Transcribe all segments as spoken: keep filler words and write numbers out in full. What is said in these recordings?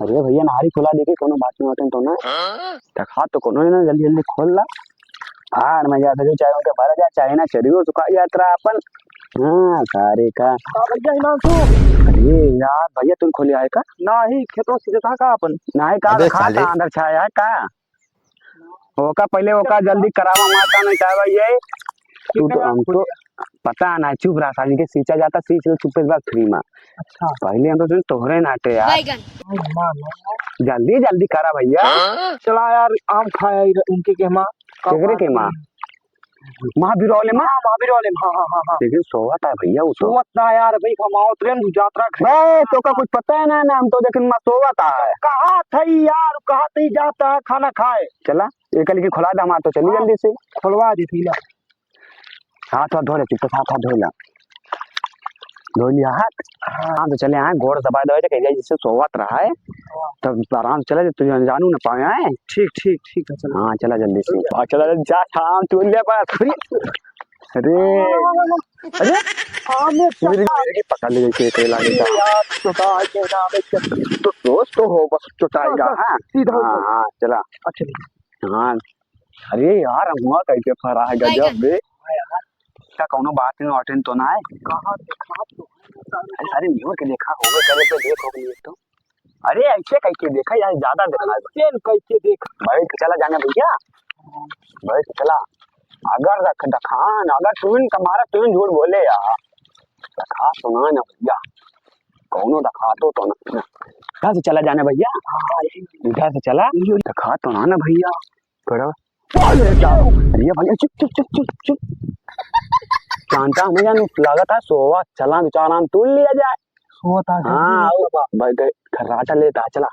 अरे भैया, नारी खोला देखे, कोनो बात नहीं होते तो ना। हाँ? देखा तो कोनो ना, जल्दी जल्दी खोल ला। भाड़ में जा, सजो चाहे उनके भरा जा, चाहे ना चरियो सुखा जात रहा अपन। हाँ, सारे का। का भैया हिमांशु? अरे यार, भैया तुम खोले आए का? नाही, खेतों से देखा का अपन? नाही का, अबे खा साले। का अंदर छाया है का? ओका पहिले ओका जल्दी करावा, माता नहीं चाहे ये। तू तो, हम तो पता ना, चुप रहा, साली के सींचा जाता, सींच ले चुप्पे से बात फ्री में। अच्छा। पहिले हम तो तुम तोहरे नाटे यार। बैगन। जल्दी, जल्दी करा भैया। चला यार, आम खाया इधर उनके के माँ। केकरे के माँ? महावीर वाले माँ? हाँ, महावीर वाले माँ, हाँ, हाँ, हाँ, हाँ। लेकिन सोवत है भैया, वो तो। सोवत ना यार, भाई, हम आवत रहे हैं, जात्रा घर। बे, तो का कुछ पता है ना, ना, हम तो देखे माँ सोवत है। कहा था यार, कहा था जाता है खाना खाए। चला, एक लेकिन खुला दे, हमार तो चली हाँ, जल्दी से। खुलवा दी थी ना। हाथ वाथ धो ले, चुपचाप हाथ वाथ धो ले। धो लिया हाथ? हाँ। हाँ, तो चले आए, गोड़ दबा दबा के कह जाए, जिससे सोवत रहा है। हाँ। तब आराम से चला जाए, तुझे अनजानू न पावे आए। ठीक, ठीक, ठीक है, चलो। हाँ, चला जल्दी से। ठीक है। और चला जल्दी, जा, आराम तू ले बस। अरे, अरे, हाँ, मैं मेरी, मेरी पकड़ ले, जैसे कोई लागे अरे का। यार, चोटा आ गया, ना, मैं क्या तो दोस्त तो हो, बस चोटाएगा, हाँ, हाँ। सीधा हो हाँ, जाओ। हाँ, चला। अच्छा। हाँ, अरे यार, हुआ कैसे फरा है गजब बे। हाँ यार। का कौनो बात नहीं, अटेंड तो ना है? कहाँ देखा तो? अरे, सारे न्यूर के देखा होगा, करे तो देख होगा ये तो। अरे, ऐसे कैसे देखा यार, ज्यादा देखा है। ऐसे कैसे देखा? बैठ के चला जाने भैया, बैठ के चला। अगर रख दखान, अगर तुम कमारा, तुम झूठ बोले यार, दखा तो ना ना भैया, कौनो दखा तो, तो ना, ना। इधर से चला जाने भैया, इधर से चला, दखा तो ना ना भैया। बड़ा अरे भैया, चुप, चुप, चुप, चुप, चुप। जानता हूँ, जानू, लागत है, सोवा, चला, बेचारा, हम तोड़ लिया जाए। सोवा था, हाँ, जल्दी आओ, बैठ, खर्राटा लेता है, चला।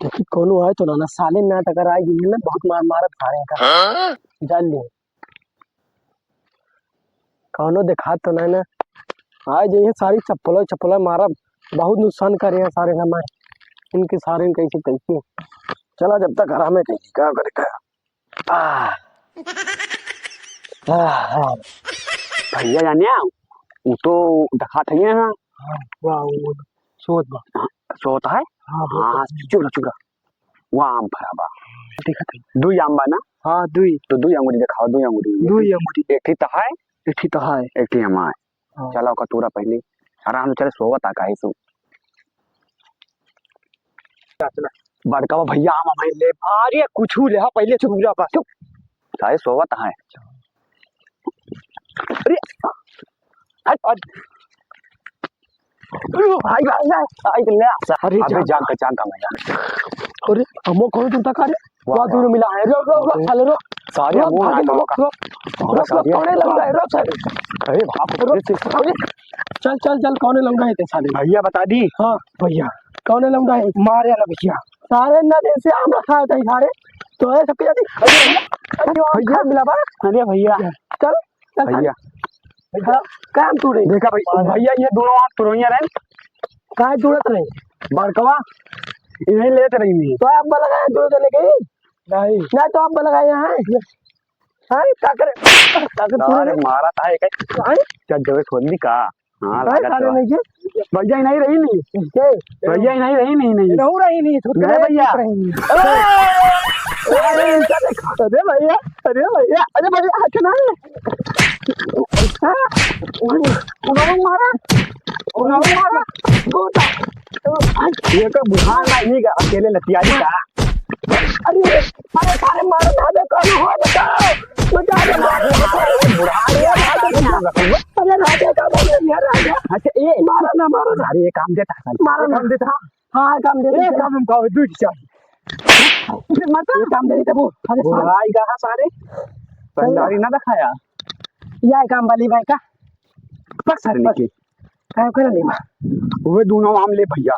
देखी, कौनो आए तो ना, ना, साले ना टकराए, जिन्हें ना बहुत मार, मारत सारे का। हाँ? जान ले। कौनो देखात तो नहीं ना। आए जइहे सारी चप्पलो चप्पलो मारब। बहुत नुकसान करे हैं सारे ना मैं। इनके सारे कैसे कैसे। चला जब तक हरामे कैसे का करे का। आह। आह, आह। भैया जाने आ, वो तो देखात है ना। हाँ, वाह, वो सोत बा। हाँ, सोत है? हाँ, हाँ, बहुत हाँ, अच्छा। चुप रह, चुप रह। वहाँ आम फरा बा। देखत है। दुई आम बा ना? हाँ, दुई। तो दुई अंगुरी देखाओ, दुई अंगुरी। दुई अंगुरी। एक ठे तो है। एक ठे तो है। एक ठे हमार। हाँ। चला ओका तूरा पहले। आराम से चले, सोवत आ काहे सो। चला, चला। बड़का बा भैया आम हमारे ले। अरे कुछ ले, हाँ, पहले चुप रह बा। चुप। काहे सोवत है? अरे, हट, हट। अरे भाई, भाई, भाई, भाई, ले आ। अरे अबे जान जान पहचान का मैं जान। अरे, हमो कौन तुमता का रे? वाह, वाह, वाह। दोनों मिला है। रुक, रुक, रुक, साले, रुक। सारे रुक, हमो भागे, ना रुक, रुक। रुक, अरे, रुक, सारे। कौने लौंडा है? रुक, सारे। अरे बाप रे। अरे, चल, चल, चल, कौने लौंडा है ते साले? भैया बता दी। हाँ, भैया। कौने लौंडा है? मारे ना भैया। सारे ना जैसे आम रखा है, सारे। तो है सबके जाती। अरे, अरे, भैया। मिला बा। अरे भैया। चल। चल, चल। भैया। भैया, काम तू रे। देखा भाई, भैया ये दोनों आम तुरैया रहे। काहे तुरत रहे? बड़कवा, इन्हें लेत रही नहीं। तो आप वाला काहे तुरत लेके? नहीं। ना तो आप वाला काहे यहाँ है? हाँ, का करे? का करे तू अरे रे? मारा था एक। हाँ? क्या जगह खोल दी का? हाँ, काहे लागत सारे बा। नहीं के? भैया ही नहीं रही नहीं। के? भैया ही नहीं रही नहीं, नहीं। रहू रही नहीं, छोटका नहीं भैया। रही नहीं। अरे, अरे, अरे भैया, अरे भैया, अरे भैया, हाथ ना। हाँ, उन्होंने मारा, उन्होंने मारा। ये तो बुढ़ा ना ही गा, अकेले लतियारी का। अरे, अरे, सारे मारो, भागो, कौन हो, बचाओ, बचाओ, बचाओ। अरे, बुढ़ा गया, भागो, बचाओ। अरे, राजा का बोले, ये राजा। अच्छा, ये मारा ना, मारा ना। अरे, ये काम देता है, मारा ये ना। काम देता। हाँ, काम देता, ये चला। काम हम कहो, दूध चाही। फिर मत ये काम देता वो। अरे, बुढ़ा सारे। ही गा सारे। चल। भंडारी ना दिखाया। या काम वाली भाई का। पक सारे निकी। काय करे ले बा? वो दोनों आम ले भैया।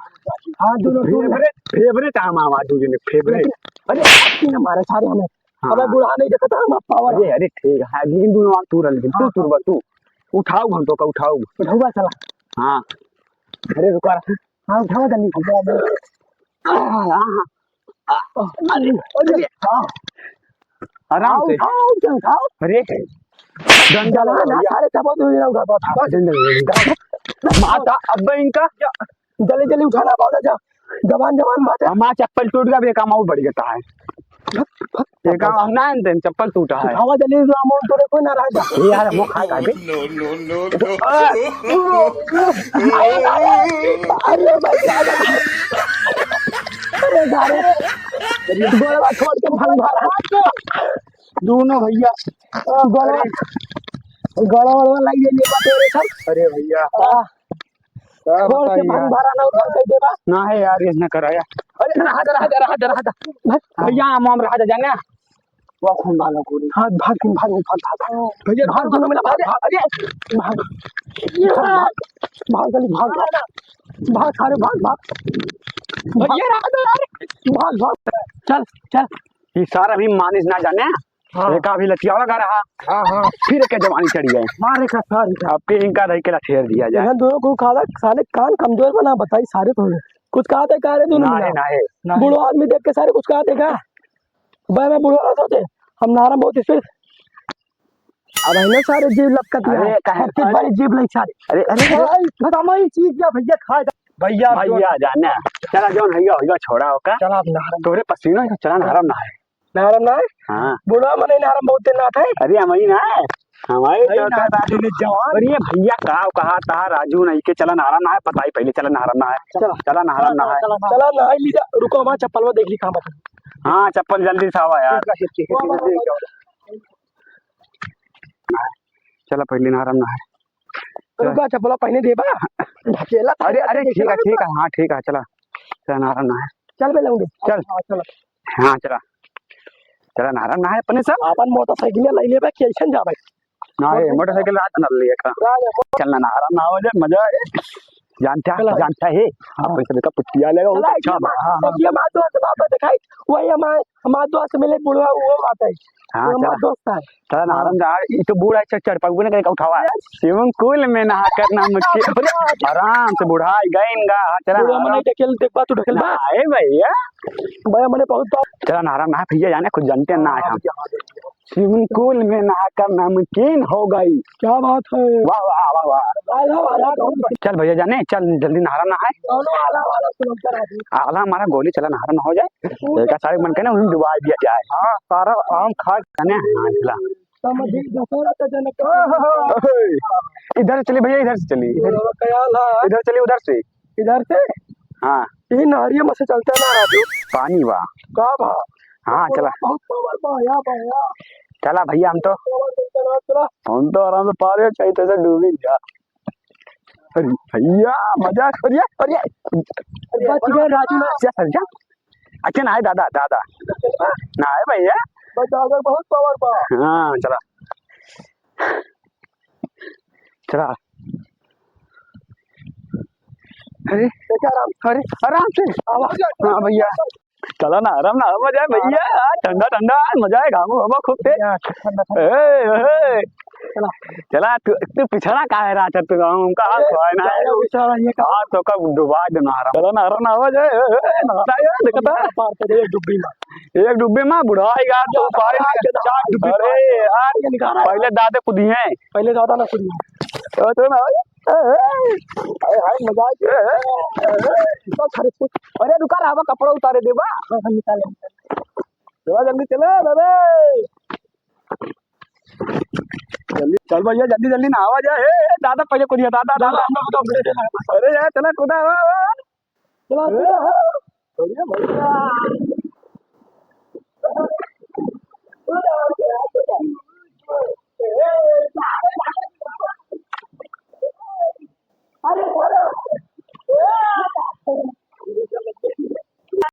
हाँ, दोनों, दोनों। Favourite, favourite आम, आम, आज दोनों favourite। अरे, अरे, ना मारे सारे हमें। हाँ। अबे बुढ़ा नहीं देखता हम पावर। अरे, अरे, ठीक है, लेकिन दोनों आम तू रह, लेकिन तू, हाँ, तू, हाँ। तू। उठाओ हम तो का उठाओ। उठाओ बा, चला। हाँ। अरे, रुका। हाँ, उठाओ जल्दी। हाँ, हाँ, हाँ। अरे, अरे, हाँ। आराम से। उठाओ, उठाओ, उठाओ। अरे। डंडा जला ना भैया। सारे, तब तो ये उठा, उठा, उठा। माता, अब इनका जल्दी, जल्दी उठाना, बहुत अच्छा। जवान, जवान बात है। हमार चप्पल टूट गया, अब ये काम और बढ़ गया है। ये काम हम ना आनते हैं, चप्पल टूटा है। उठावा जल्दी, रामू, तोरे कोई ना रह जा। ये यार, वो खा, खा के। No, no, no, no। अरे भाई, अरे सारे, गोड़वा छोड़ के भाग, भाग। दोनों भैया। गोड़वा, गोड़वा, गोड़वा लग गई, ये बात हो रही सब। अरे भैया। हाँ। का छोड़ के बताई भाग यार। भरा ना उधर कह देबा। ना है यार, इसने कराया। अरे, रहा दे, रहा दे, रहा दे, रहा दे। भाग, हाँ। भैया, हम, हम रहा दे, जाने। वो खून वाला गोली। हाँ, भाग, भाग, भाग, भाग, भाग। भैया, भाग, दोनों मिला, भाग, भाग, अरे, भाग। भाग, भाग, भाग, जल्दी भाग, भाग। भाग, सारे भाग, भाग। भैया, रहा दे यार। भाग, भाग। चल, चल। ये सारा भी मानिस ना जाने। हाँ। एका अभी लतियावा गा रहा। हाँ, हाँ। फिर एके जवानी चढ़ी है। मारे का सार का। अब फिर इनका धई के लठेर दिया जाए। इन्हें दोनों को खाला साले कान कमजोर बना बताई सारे तो। कुछ कहा थे का रे दोनों ना मिला? है, ना है। ना है। बूढ़ो आदमी देख के सारे कुछ कहा थे का? भाई मैं बूढ़ो वाला सोचे, हम नारा बहुत स्पीड। अब है ना सारे जीभ लपकत अरे, है। काहे? सबसे बड़ी जीभ लई सारे। अरे, अरे, अरे, अरे, खत्म ही चीज क्या भैया खा जा। भैया, भैया जाने। चला जौन भैया, भैया छोड़ा होका। चला अब नारा। तोरे पसीना है, चला नारा ना है। नहरम ना है? हाँ। बूढ़ा मने नहरम बहुत दिन ना था। अरे, हम ही ना है। हमारे नहीं तो ना, कहता है। जवान। अरे, भैया, का कहा था, राजू नहीं के, चला नहरम ना है, पता ही पहले, चला नहरम ना है। चला। चला नहरम ना है। चला, चला, चला, नहाई ली जा। रुको, हमारा चप्पलवा देख ली, कहाँ बता। हाँ, चप्पल जल्दी से आवा यार। ठीक है, ठीक है, ठीक है, ठीक है। चला, पहले नहरम ना है। रुका, चप्पला पहने देबा। ढकेला अरे, अरे, ठीक है, ठीक है, हाँ, ठीक है, चला। चला, नहरम ना है। चल बे लौंडे। चल। हाँ, चल। हाँ, चला। चला, नहरम ना है अपने सब। अपन मोटरसाइकिल ले लेबे, कैसन जाबे? ना है, मोटरसाइकिल रात न लिए का। रात न। चल ना, नहरम ना हो जाए, मजा आए। जानता, चला। जानता है। हाँ। अपन से देखा, पुटिया लेगा, वो चला, अच्छा ये बा। हाँ, हाँ। ये बात तो, बात तो दिखाई। वही हमारे हमार दोस्त मिले बुढ़वा, वो बात है। हाँ, वो हमार चला। दोस्त है। चला ना, हाँ। आराम से, आ, ई तो बूढ़ा है, चढ़, चढ़ पाऊंगा ना, कहीं का उठावा है। Yes। Swimming pool में नहा कर नाम के, अरे, आराम से बुढ़ा है, गए इनका, हाँ, चला बुढ़वा ना, मने आराम। ढकेल, देख बा, तू ढकेल बा। ना, ए भैया। भैया, मने बहुत बार चला ना, आराम ना, भैया जाने, कुछ जानते हैं ना, हाँ, हम। भैया, हाँ, भैया। Swimming pool में नहा कर नमकीन हो गई। क्या बात है? वाह, वाह, वाह, वाह। आला वाला कौन बन- चल भैया जाने, चल जल्दी नहरम नहाए। दोनों आला वाला सुलम कर आ गई। आला हमारा गोली चला नहरम ना हो जाए। तू एक सारे मन के ना उन्हें डुबा दिया जाए। हाँ, सारा आम खा जाने, हाँ, चला। समझी दशरथ जनक। ओए, इधर से चली भैया, इधर से चली। इधर। क्या ला? इधर चली, उधर से। इधर से? हाँ। ई नहरिया में से चलते ना राजू। पानी बा। का बा? हाँ, चला। बहुत पावर बा, या बा, या। चला भैया, हम तो पावर चलते ना, चला। हम तो आराम से पार हो, चाहे तैसे डूबी जा। अरे भैया, मजा, अरे, अरे। बच गए राजू ना। जा सर, जा। अच्छा, ना है दादा, दादा। ना है भैया। बस दादा बहुत पावर बा। हाँ, चला। चला। अरे, देखा आराम। अरे, आराम से। आवाज आ। हाँ भैया, चला ना, आराम ना, मजा है भैया। हाँ, ठंडा ठंडा है, मजा है, घामू हवा खूब तेज। भैया, ठंडा ठंडा। ए, ए। चला। चला, तू, तू पिछड़ा काहे रहा था, तू गाँव का अरे, खोए ना है। जाओ बेचारा, ये का हाँ, तो का डुबा देना आराम। चला ना, आराम ना, मजा है, ए, ए, नहाता है, देखता है। पार कर दे, डुब्बी ना। एक डुब्बे में बुढ़ा ही गया, तो पार ही नहीं करता। अरे यार, पहले दादा कूदी हैं। पहले दादा ना कूदी हैं। तो, तो ना, ए, ए, हाय, हाय, मजा आ गया। ए, ए, ए, ए, तो सारे कुछ, अरे रुका रहा, कपड़ा उतारे देबा। हाँ, हाँ, निकाले, निकाले। चला, जल्दी चला, दादा। जल्दी, चल भैया, जल्दी, जल्दी नहावा जाए। ए, ए, दादा, पहले कूदिया, दादा, दादा, दादा। हम लोग तो अपने अरे यार, चला, कूदा, वाह, वाह। चला, चला। अरे भैया।